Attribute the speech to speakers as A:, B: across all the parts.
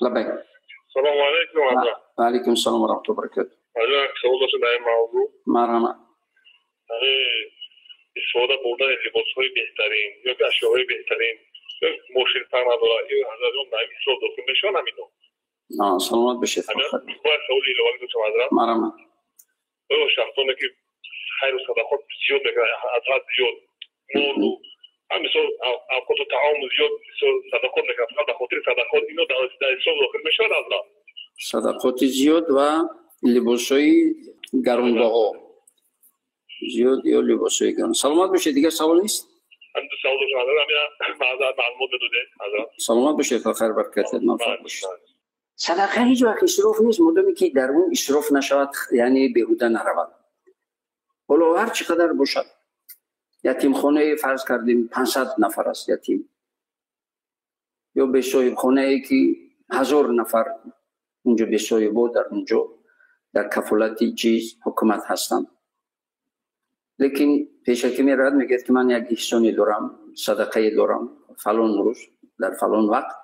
A: Лаббайк.
B: Салому алайкум.
A: Ва алайкум салом ва раҳматуллоҳи ва баракатуҳ.
B: Як савол доштам дар ин мавзӯъ.
A: Марҳамат.
B: Яъне истифода бурдани либосҳои беҳтарин ё ки ашёҳои беҳтарин, мошин фарқ надорад, ин ҳазратҷон, дар ин исроф дохил мешаванд ҳамино?
A: Саломат бошед.
B: Бояд саволи иловагӣ доштам, ҳазрат.
A: Марҳамат.
B: Оё шахсоне ки хайру садақот зиёд мекунанд, аз ҳад зиёд молу ҳам мисол авқоту таому зиёд мисол садақот мекунанд, фақат ба хотири садақот, ино дар исроф дохил мешавад, ҳазрат?
A: Садақоти зиёд ва либосҳои гаронбаҳо зиёд ё либосҳои гарон. Саломат бошед. Дигар савол нест?
B: Савол доштам, ҳазрат, ҳамина маълумот медодед, ҳазрат.
A: Саломат бошед, хайр баракат, муваффақ бошед. Садақа ҳеҷ вақт исроф нест, модоме ки дар он исроф нашавад, яъне беҳуда наравад. Ҳоло ҳар чӣ қадар бошад, ятимхонае фарз кардем 500 нафар аст ятим, ё бесоҳибхонае ки 1000 нафар унҷо бесоҳибо дар унҷо дар кафолати чиз ҳукумат ҳастанд. Лекин пешакӣ меравад, мегӯяд ки ман як эҳсоне дорам, садақае дорам, фалон рӯз дар фалон вақт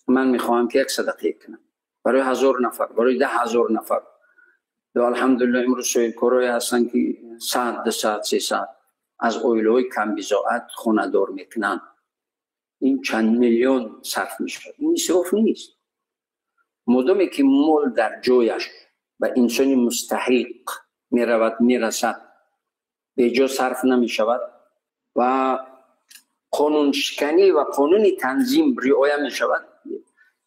A: ман мехоҳам ки як садақае кунам барои 1000 нафар, барои 10,000 нафар. Ё алҳамдулиллоҳ имрӯз соҳибкорое ҳастанд ки 100, 200, 300 аз оилаҳои камбизоат хонадор мекунанд. Ин чанд миллион сарф мешавад. Ин исроф нест. Модоме ки мол дар ҷояш ба инсони мустаҳиқ меравад, мерасад, беҷо сарф намешавад ва қонуншиканӣ ва қонуни танзим риоя мешавад.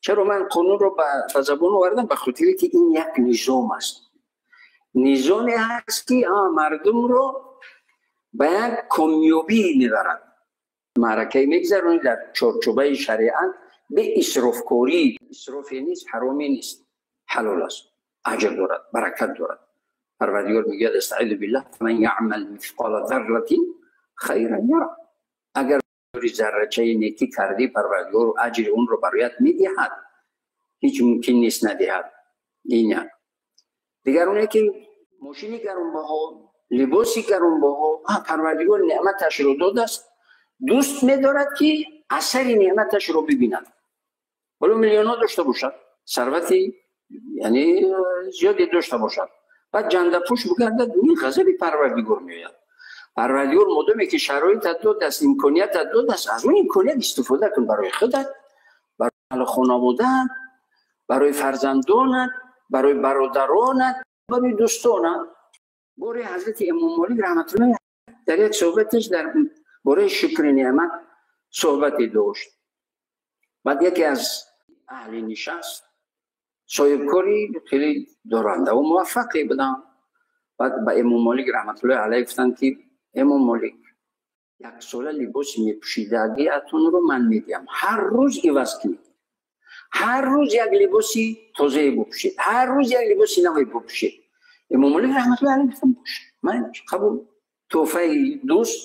A: Чаро ман қонунро ба забон овардам? Ба хотире ки ин як низом аст. Низоме ҳаст ки мардумро ба як комёбӣ мебарад. Маъракае мегузаронӣ дар чорчӯбаи шариат бе исрофкорӣ. Исрофе нест, ҳароме нест, ҳалол аст, аҷр дорад, баракат дорад. Парвардигор мегӯяд: астаизу биллаҳ, фаман яъмал мисқола зарратин хайран яра. Агар заррачаи некӣ кардӣ, Парвардигор аҷри онро бароят медиҳад, ҳеҷ мумкин нест надиҳад. Ин як. Дигар оне ки мошини гаронбаҳо, либоси гаронбаҳо, Парвардигор неъматашро додааст, дӯст медорад ки асари неъматашро бибинад. Ҳоло миллионҳо дошта бошад, сарвати яъне зиёде дошта бошад, баъд ҷандапӯш бигардад, ин ғазаби Парвардигор меояд. Парвардигор модоме ки шароитат додааст, имкониятат додааст, аз он имконият истифода кун барои худат, барои хонаводаат, барои фарзандонат, барои бародаронат, барои дӯстонат. Бори ҳазрати Имом Молик раҳматуллоҳи дар як суҳбаташ дар бораи шукри неъмат суҳбате дошт. Баъд яке аз аҳли нишаст соҳибкори хеле дорандаву муваффақе буданд. Баъд ба Имом Молик раҳматуллоҳи алайҳ гуфтанд ки Имом Молик, як сола либоси мепӯшидагиатонро ман медиҳам, ҳар рӯз иваз кунед, ҳар рӯз як либоси тозае бупӯшед, ҳар рӯз як либоси наве бупӯшед. Имом Молик раҳматуллоҳи алайҳ гуфтанд: бош, ман қабул, тӯҳфаи дӯст,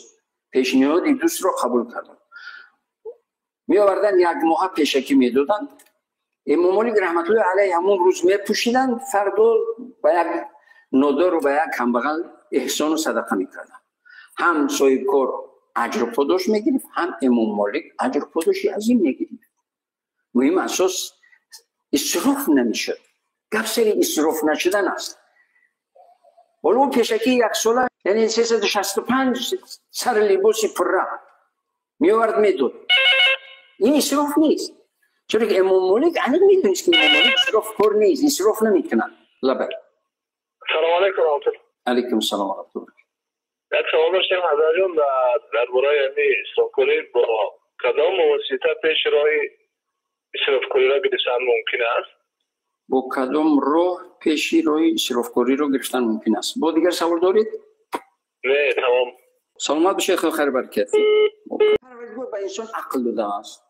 A: пешниҳоди дӯстро қабул кардам. Меоварданд, як моҳа пешакӣ медоданд. Имом Молик раҳматуллоҳи алайҳ ҳамон рӯз мепӯшиданд, фардо ба як нодору ба як камбағал эҳсону садақа мекарданд. Ҳам соҳибкор аҷру подош мегирифт, ҳам Имом Молик аҷру подоши азим мегирифт. Муҳим асос исроф намешуд. Гап сари исроф нашудан аст. Ҳоло ӯ пешакӣ як сола, яъне 365 сар либоси пурра меовард, медод. Ин исроф нест. Чаро ки Имом Молик аниқ медонист ки Имом Молик исрофкор нест, исроф намекунад. Лаббайк.
B: Салому алайкум раҳматуллоҳ.
A: Алайкум салом ва раҳматуллоҳ.
B: Як савол доштем, ҳазратҷон, дар бораи ҳамин исрофкорӣ бо кадом восита пеши роҳи исрофкориро гирифтан мумкин аст?
A: Бо кадом роҳ пеши роҳи исрофкориро гирифтан мумкин аст? Бо дигар савол доред?
B: Не, тамом.
A: Саломат бошед, худо хайр баракат. Парвардигор ба инсон ақл додааст.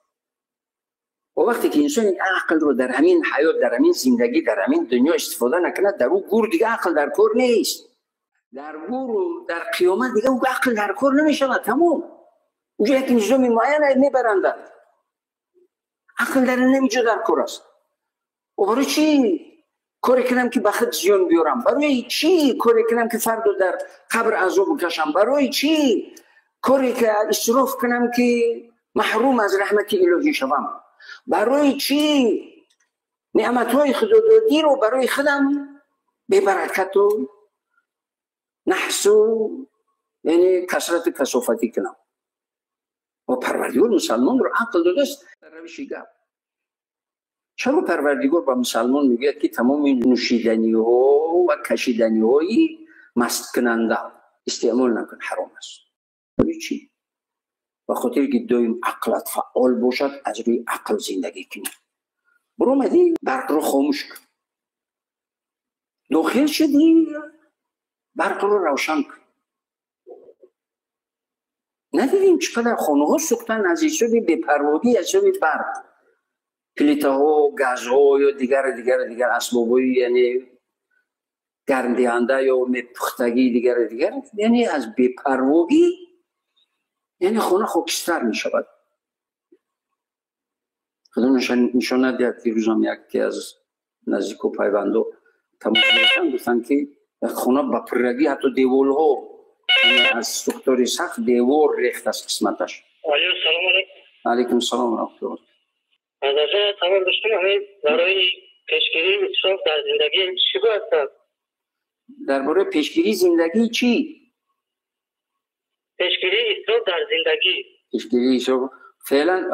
A: Ва вақте ки инсон ин ақлро дар ҳамин ҳаёт, дар ҳамин зиндагӣ, дар ҳамин дунё истифода накунад, дар ӯ гур дига ақл дар кор нест. Дар гуру дар қиёмат дига ӯ ақл дар кор намешавад, тамом. Уҷо як низоми муайян мебарандад. Ақл дар ҳамин ҷо дар кор аст. О барои чӣ коре кунам ки ба худ зиён биёрам? Барои чӣ коре кунам ки фардо дар қабр азоб кашам? Барои чӣ коре ки исроф кунам ки маҳрум аз раҳмати илоҳӣ шавам? Барои чӣ نعمت‌های خدادادی رو برای خودم به برکت و نحس و یعنی کثرت و کثافتی کنم. و پروردگار مسلمان رو عقل داده است در روش گپ. چرا پروردگار با مسلمان میگوید که تمام نوشیدنی ها و کشیدنی های مست کننده استعمال نکن، حرام است؟ برای چی؟ به خاطر که دایم عقلت فعال باشد، از روی عقل زندگی کنی. برو مدی برق رو خاموش کن، داخل شدی برق رو روشن کن. ندیدیم چقدر خانه ها سوختن از حساب بی‌پروایی، از حساب برق، پلیته ها، گاز ها یا دیگر دیگر دیگر اسباب، یعنی گرم دهنده یا پختگی دیگر دیگر، یعنی از بی‌پروایی یعنی خانه خاکستر می شود. خدا نشان ندهد. دیروزم یکی از نزدیک و پیوندو تماس گرفتن، گفتن که خانه با پرگی حتی دیوارها از سوختار سخت دیوار ریخت از قسمتش.
B: سلام علیکم.
A: علیکم سلام و رحمت الله.
B: از آقا سوال داشتم، برای پیشگیری اسراف در زندگی چی باید کرد؟
A: درباره پیشگیری زندگی چی؟
B: پیشگیری اسراف در زندگی.
A: پیشگیری اسراف فعلا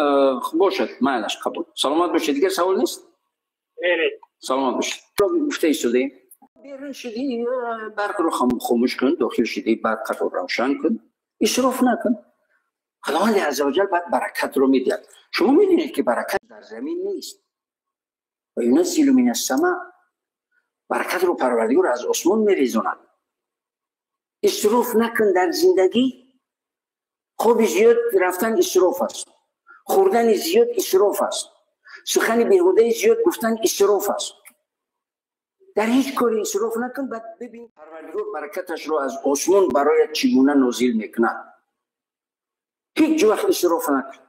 A: باشد، معلش قبول. سلامت باشید. دیگه سوال نیست؟
B: نه.
A: سلامت باشید. گفته ایستادیم. بیرون شدی برق رو خاموش کن، داخل شدی برق رو روشن کن، اسراف نکن. خداوند عزوجل بعد برکت رو میدهد. شما میدونید که برکت در زمین نیست. و ینزل من السماء، برکت رو پروردگار از آسمان میریزاند. اسراف نکن در زندگی. خواب زیاد رفتن اسراف است، خوردن زیاد اسراف است، سخن بیهوده زیاد گفتن اسراف است. در هیچ کاری اسراف نکن. بعد ببین پروردگار برکتش رو از آسمان برایت چگونه نازل میکند. هیچ وقت اسراف نکن.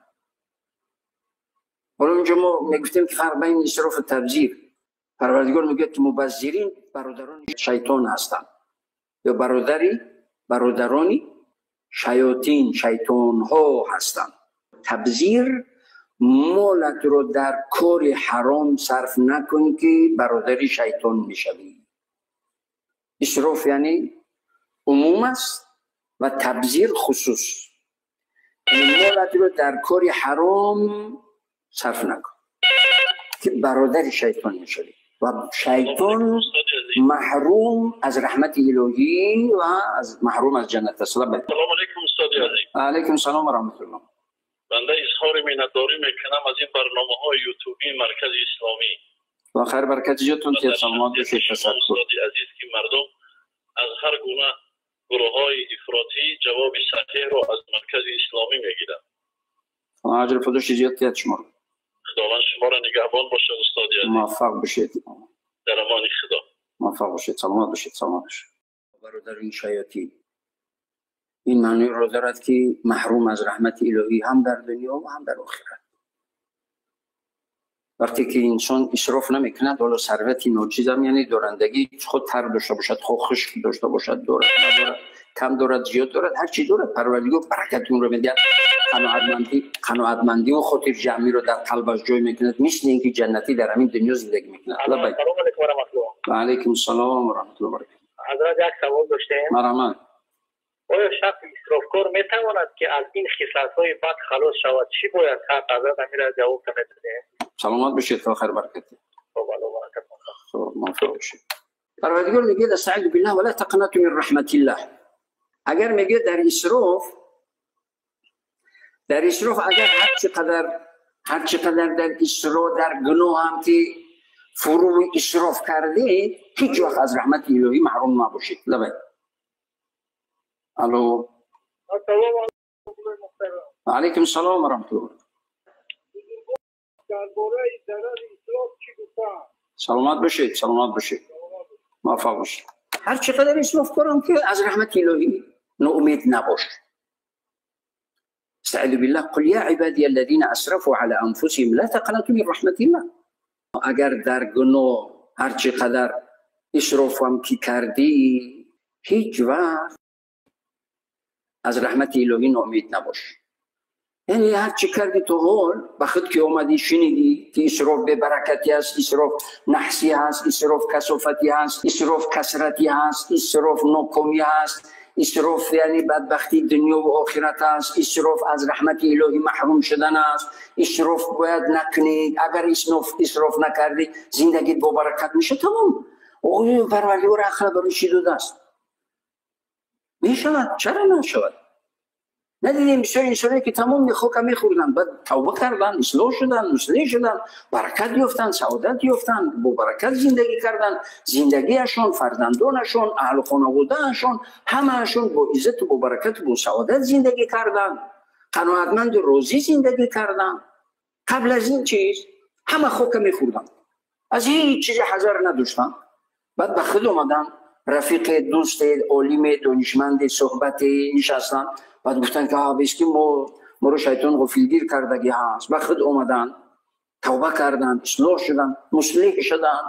A: حالا اونجا ما میگفتیم که فرق بین اسراف و تبذیر. پروردگار میگه که مبذرین برادران شیطان هستند، یا برادرانی شیاطین، شیطان ها هستند. تبذیر مالت رو در کار حرام صرف نکن که برادری شیطان میشوی. اسراف یعنی عموم است و تبذیر خصوص. مالت رو در کار حرام صرف نکن که برادر شیطان میشوی و شیطان محروم از رحمت الهی و از محروم از جنت. السلام
B: علیکم استاد عزیز.
A: علیکم سلام و رحمت الله.
B: بنده اظهار منتداری میکنم از این برنامه های یوتیوبی مرکز اسلامی.
A: و خیر برکت جاتون که سلامت باشید.
B: تشکر استاد عزیز که مردم از هر گونه گروه های افراطی جواب صحیح رو از مرکز اسلامی میگیرند.
A: اجر پاداش زیاد شما.
B: خداوند شما را نگهبان باشه استاد عزیز.
A: موفق باشید.
B: در امان خدا.
A: موفق باشید. سلامت باشید. سلامت باشید. برادران شیاطین این معنی را دارد که محروم از رحمت الهی هم در دنیا و هم در آخرت. وقتی که انسان اسراف نمیکند، حالا ثروت ناچیز هم یعنی دارندگی خود تر داشته باشد، خود خشک داشته باشد، دارد ندارد، کم دارد زیاد دارد، هر چی دارد، پروردگار برکت اون رو میدهد. قناعتمندی و خاطر جمعی رو در قلبش جای میکند، مثل اینکه جنتی در همین دنیا زندگی میکند.
B: سلام علیکم و رحمت الله.
A: و علیکم السلام و رحمت الله و برکاته.
B: حضرت یک سوال داشتیم.
A: مرحمت.
B: آیا شخص اسرافکار میتواند که از این خصلت‌های بد خلاص شود؟ چی باید کرد؟ حضرت امیر جواب میدهد.
A: سلامت باشید. تا خیر برکت.
B: خب الله برکت.
A: خب موفق باشید. پروردگار میگه استعیذ بالله ولا تقنطوا من رحمت الله. اگر میگه در اسراف اگر هر چقدر در اسراف در گناه هم که فرو اسراف کرده، هیچ وقت از رحمت الهی محروم نباشید. لبیک. الو. علیکم السلام و رحمت الله. سلامت باشید. سلامت باشید. موفق باشید. هر چقدر اسراف کنم که از رحمت الهی ناامید نباش. استعیذ بالله قل یا عبادی الذین اسرفوا علی انفسهم لا تقنطوا من رحمت الله. اگر در گناه هر چقدر اسراف هم که کردی، هیچ وقت از رحمت الهی ناامید نباش. یعنی هر چی کردی تو حال به خود که اومدی شنیدی که اسراف به برکتی هست، اسراف نحسی هست، اسراف کثافتی هست، اسراف کثرتی هست، اسراف ناکامی هست، اسراف یعنی بدبختی دنیا و آخرت است، اسراف از رحمت الهی محروم شدن است، اسراف باید نکنید، اگر اسراف نکردی زندگیت با برکت میشه. تمام. او پروردگار عقل برای چی داده است؟ میشود، چرا نشود؟ ندیدیم بسیار انسانایی که تمام خاک میخوردن، بعد توبه کردن، اصلاح شدن، مصلح شدن، برکت یافتن، سعادت یافتن، با برکت زندگی کردن، زندگیشون، فرزندانشون، اهل خانوادهشون، همهشون با عزت و با برکت و با سعادت زندگی کردن، قناعتمند و راضی زندگی کردن. قبل از این چیز همه خاک میخوردن، از هیچ چیز حذر نداشتن. بعد به خود اومدن، رفیق، دوست، عالم، دانشمند، صحبت نشستن، بعد گفتن که بیسکی ما رو شیطان غافلگیر کردگی هست. به خود اومدن، توبه کردن، اصلاح شدن، مصلح شدن،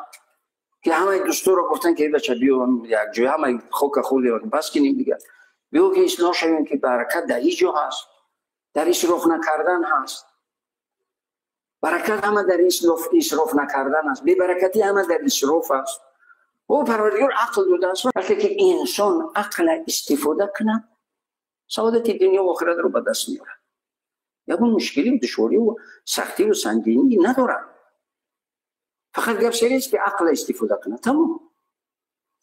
A: که همه دوستا رو گفتن که بچه بیا یک جای همه خاک خوردیم بس کنیم دیگه، بیا که اصلاح شویم که برکت در اینجا هست، در اسراف نکردن هست. برکت همه در اسراف نکردن است، بی برکتی همه در اسراف است. او پروردگار عقل داده است. وقتی که انسان عقل استفاده کنه، سعادت دنیا و آخرت رو به دست میاره. یگون مشکلی و دشواری و سختی و سنگینی نداره. فقط گپ سر است که عقل استفاده کنه، تمام.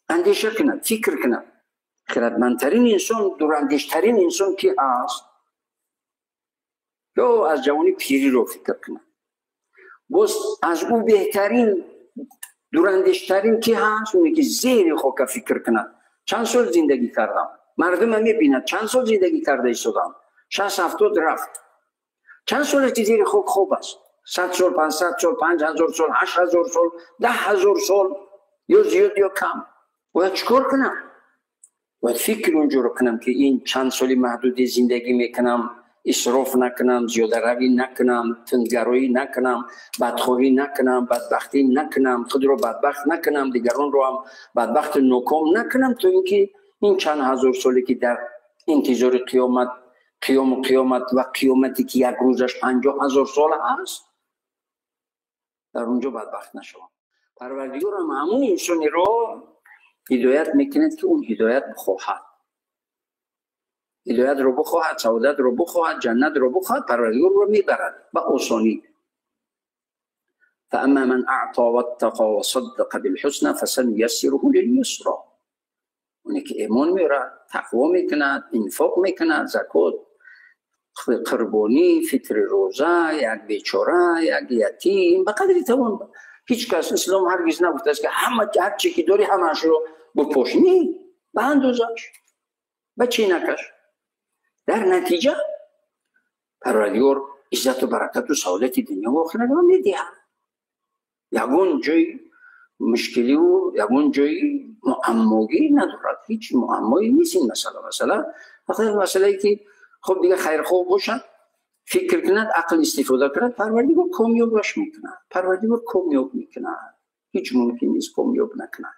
A: اندیشه کنه، فکر کنه. خردمندترین انسان، دوراندیشترین انسان که هست، یا از جوانی پیری رو فکر کنه. باز از او بهترین، دوراندیشترین که هست، اونی که زیر خاک فکر کنه. چند سال زندگی کردم، مردم هم میبیند چند سال زندگی کرده ایستادم، 60-70 رفت، چند سال که زیر خاک خوب است، 100 سال، 500 سال، 5000 سال، 8000 سال، 10000 سال، یا زیاد یا کم. باید چیکار کنم؟ باید فکر اونجا رو کنم که این چند سالی محدود زندگی میکنم، اسراف نکنم، زیاده روی نکنم، تندگرایی نکنم، بدخواهی نکنم، بدبختی نکنم، خود رو بدبخت نکنم، دیگران رو هم بدبخت ناکام نکنم، تا اینکه این چند هزار سالی که در انتظار قیامت، قیام و قیامت و قیامتی که یک روزش 50,000 سال هست، در اونجا بدبخت نشوم. پروردگار هم همون انسانی رو هدایت میکند که اون هدایت بخواهد، هدایت رو بخواهد، سعادت رو بخواهد، جنت رو بخواهد، پروردگار رو میبرد به آسانی. فاما من اعطى واتقى وصدق بالحسنى فسنيسره لليسرى. اونی که ایمان میاره، تقوا میکند، انفاق میکند، زکات، قربانی، فطر، روزه، یک بیچاره، یک یتیم، به قدر توان. هیچ کس اسلام هرگز نگفته است که همه هر چی که داری همش رو بپوش، نه، به اندازش، به چی نکش. در نتیجه پروردگار عزت و برکت و سعادت دنیا و آخرت رو میدهد. یگون جای مشکلی و یگون جای معماگی ندارد، هیچ معمایی نیست این مسئله. مثلا فقط مسئله ای که خب دیگه خیرخواه باشد، فکر کند، عقل استفاده کند، پروردگار کامیابش میکند، پروردگار کامیاب میکند. هیچ ممکن نیست کامیاب نکند.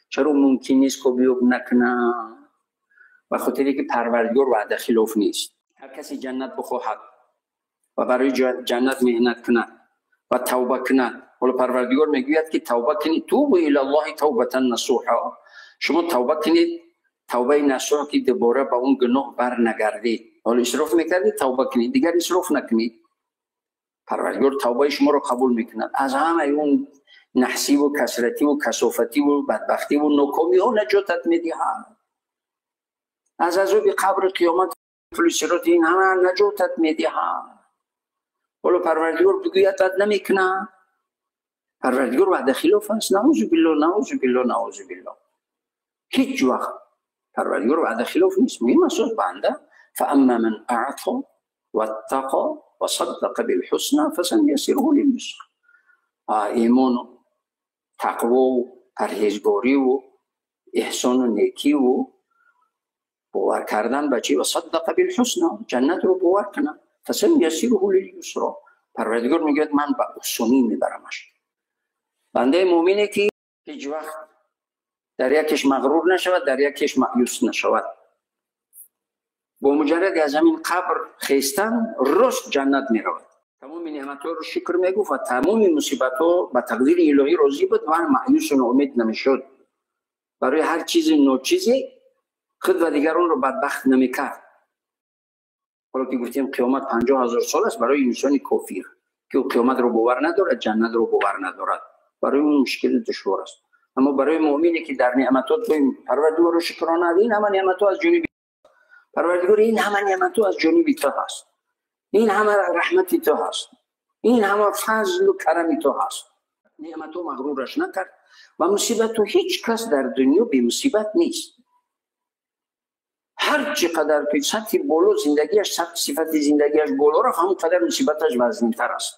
A: چرا ممکن نیست کامیاب نکند؟ به خاطر که پروردگار وعده خلاف نیست. هر کسی جنت بخواهد و برای جنت مهنت کند و توبه کند، حالا پروردگار میگوید که توبه کنید، توبوا الی الله توبه نصوحا. شما توبه کنید، توبه نصوح که دوباره به اون گناه بر نگردید. حالا اسراف میکردید، توبه کنید، دیگر اسراف نکنید. پروردگار توبه شما رو قبول میکند. از همه اون نحسی و کثرتی و کثافتی و بدبختی و ناکامی ها نجاتت میدهد. از عذاب قبر، قیامت، پل صراط، این همه نجاتت میدهد. حالا پروردگار بگوید بد نمیکنه. پروردگار وعده خلاف است. نعوذ بالله، نعوذ بالله، نعوذ بالله. هیچ وقت پروردگار وعده خلاف نیست. مهم است بنده. فاما من اعطى واتقى وصدق بالحسنى فسنيسره لليسرى. ایمان و تقوا و پرهیزگاری و احسان و نیکی و باور کردن به چی؟ و صدق بالحسنى، جنت رو باور کنه، فسنيسره لليسرى. پروردگار میگه من به آسانی میبرمش. بنده مؤمنه که هیچ وقت در یکش مغرور نشود، در یکش مایوس نشود. Бо муҷарради аз ҳамин қабр хестан рост ҷаннат меравад. Тамоми неъматҳоро шукр мегуфт ва тамоми мусибатҳо ба тақдири илоҳӣ розӣ буд ва маъюсу ноумед намешуд. Барои ҳар чизи ночизе худ ва дигаронро бадбахт намекард. Ҳоло ки гуфтем, қиёмат 50 000 сол аст, барои инсони кофир, ки ӯ қиёматро бовар надорад, ҷаннатро бовар надорад, барои ӯ мушкили душвор аст. Аммо барои муъмине, ки дар неъматҳо Парвардигорро шукрона, ин ҳама неъматҳо аз ҷониби Парвардигор, ин ҳама неъматҳо аз ҷониби ту ҳаст, ин ҳама раҳмати ту ҳаст, ин ҳама фазлу карами ту ҳаст. Неъматҳо мағрураш накард ва мусибату ҳеҷ кас дар дунё бемусибат нест. Ҳар чӣ қадар ки сатҳи боло зиндагиаш, сифати зиндагиаш боло рафт, ҳамон қадар мусибаташ вазнинтар аст.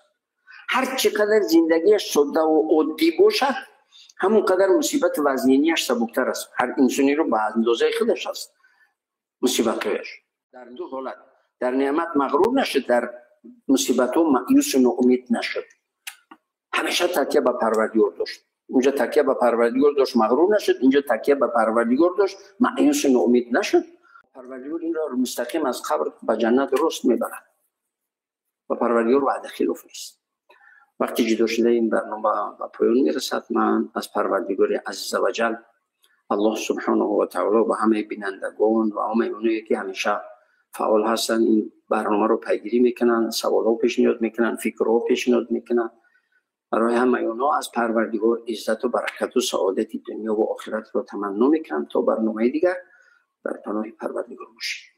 A: Ҳар чӣ қадар зиндагиаш соддаву оддӣ бошад, ҳамон қадар мусибати вазнинияш сабуктар аст. Ҳар инсониро ба андозаи худаш аст мусибатҳояш. Дар ду ҳолат: дар неъмат мағрур нашуд, дар мусибатҳо маъюсу ноумед нашуд. Ҳамеша такя ба Парвардигор дошт. Унҷа такя ба Парвардигор дошт, мағрур нашуд, инҷо такя ба Парвардигор дошт, маъюсу ноумед нашуд. Парвардигор инро мустақим аз қабр ба ҷаннат рост мебарад ва Парвардигор ваъда хилоф нест. Вақти ҷудо шуда ин барнома ба поён мерасад. Ман аз Парвардигори азза ваҷал, Аллоҳ субҳонаҳу ва таоло, ба ҳамаи бинандагон ва ҳамаи оное, ки ҳамеша фаъол ҳастанд, ин барномаро пайгирӣ мекунанд, саволҳо пешниҳод мекунанд, фикрҳо пешниҳод мекунанд, барои ҳамаи онҳо аз Парвардигор иззату баракату саодати дунё ва охиратро таманно мекунам. То барномаи дигар дар паноҳи Парвардигор бошед.